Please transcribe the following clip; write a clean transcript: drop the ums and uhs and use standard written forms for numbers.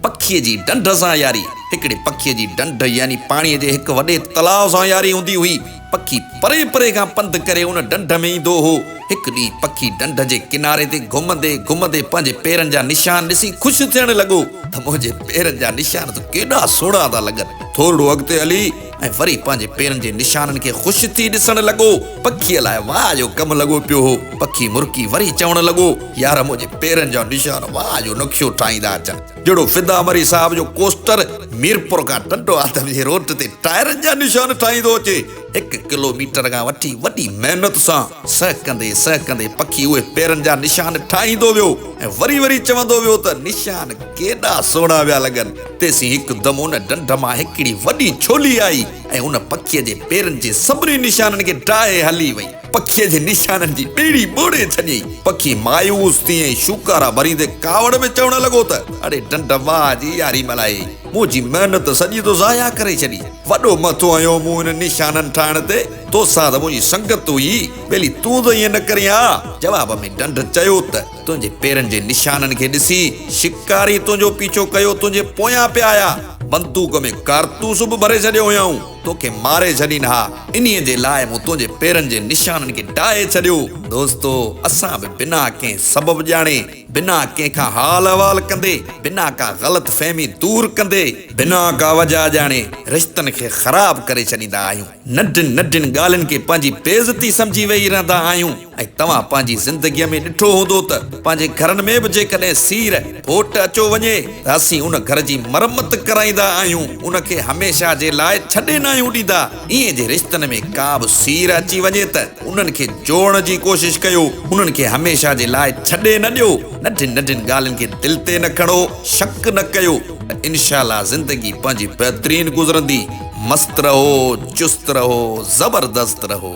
پکيء جي ڍنڍ سان ياري. هڪڙي پکيء جي ڍنڍ يعني پاڻيء جي هڪ وڏي تلاء سان ياري هوندي هئي. پکي پري پري کان پنڌ ڪري ان ڍنڍ ۾ ايندو هو. هڪ ڏينهن پکي ڍنڍ جي ڪناري تي گهمندي گهمندي پنهنجي پيرن جا نشان ڏسي خوش ٿيڻ لڳو ته منهنجي پيرن جا نشان ته ڪيڏا سهڻا ٿا لڳن. ٿورڙو اڳتي هلي ۽ وري پنهنجي پيرن جي نشانن کي خوش ٿي ڏسڻ لڳو. پکيء لاء واهه جو ڪم لڳو پيو هو. پکي مرڪي وري چوڻ لڳو، يار منهنجي پيرن جا نشان واهه جو نقشو ٺاهيندا اچن. جهڙو فدا مري صاحب جو ڪوسٽر ميرپور کان ٽنڊو آدم جي روڊ تي ٽائرن جا نشان ٺاهيندو اچي. هڪ ڪلو ميٽر کان وٺي وڏي محنت سان سهڪندي سهڪندي پکي اهي پيرن جا نشان ٺاهيندو ويو ۽ وري وري چوندو ويو ته نشان ڪيڏا سهڻا پيا لڳن. تيسين هڪدم ان ڍنڍ مان هڪڙي وڏي ڇولي آئي ۽ ان پکيء جي پيرن جي سڀني نشانن کي ڊاهي هلي وئي. پکيء جي نشانن جي ٻيڙي ٻوڙي ڇڏيائين. پکي مايوس ٿي ۽ شوڪارا ڀريندي ڪاوڙ ۾ چوڻ لڳو ته، اڙي ڍنڍ واهه جي ياري ملهائي، منهنجي محنت سڄي تو ضايع ڪري ڇڏي. وڏو مٿو هنيو مون انهن نشانن ٺاهڻ تي، توسان ته منهنجي سنگت هئي، ٻيلي تون ته ائين نه ڪرين ها. جواب ۾ ڍنڍ چيو ته، تنهنجي پيرن جي نشانن کي ڏسي شڪاري تنهنجو پيڇو ڪيو، تنهنجي پويان پيا آيا، بندوق ۾ ڪارتوس به ڀري ڇڏيو هيائون، توکي ماري ڇڏين ها، انهيء جي لاء مون تنهنجي پيرن جي نشانن کي ڊاهي ڇڏيو. دوستو! اسان به بنا ڪنهن سبب ڄاڻي، بنا ڪنهن کان حال احوال ڪندي، بنا ڪا غلط فهمي دور ڪندي، بنا ڪا وجهه ڄاڻي رشتن کي خراب ڪري ڇڏيندا آهيون. ننڍين ننڍين ڳالهين کي پنهنجي بيعزتي سمجهي ويهي رهندا آهيون ۽ توهان پنهنجي زندگيء ۾ ڏٺو هوندو ته پنهنجي گهرن ۾ به جيڪڏهن سير، ڦوٽ اچيو وڃي ته اسين ان گهر جي مرمت ڪرائيندا آهيون، ان کي هميشه جي لاء ڇڏي ناهيون ڏيندا. ائين جي رشتن ۾ ڪا به سير اچي وڃي ته انهن کي جوڙڻ جي ڪوشش ڪيو، انهن کي هميشه جي لاء ڇڏي نه ڏيو. ننڍين ننڍين ڳالهين کي دل تي نه کڻو، شڪ نه ڪيو ته انشاء الله زندگي پنهنجي بهترين گذرندي. مست رهو، چست رهو، زبردست رهو.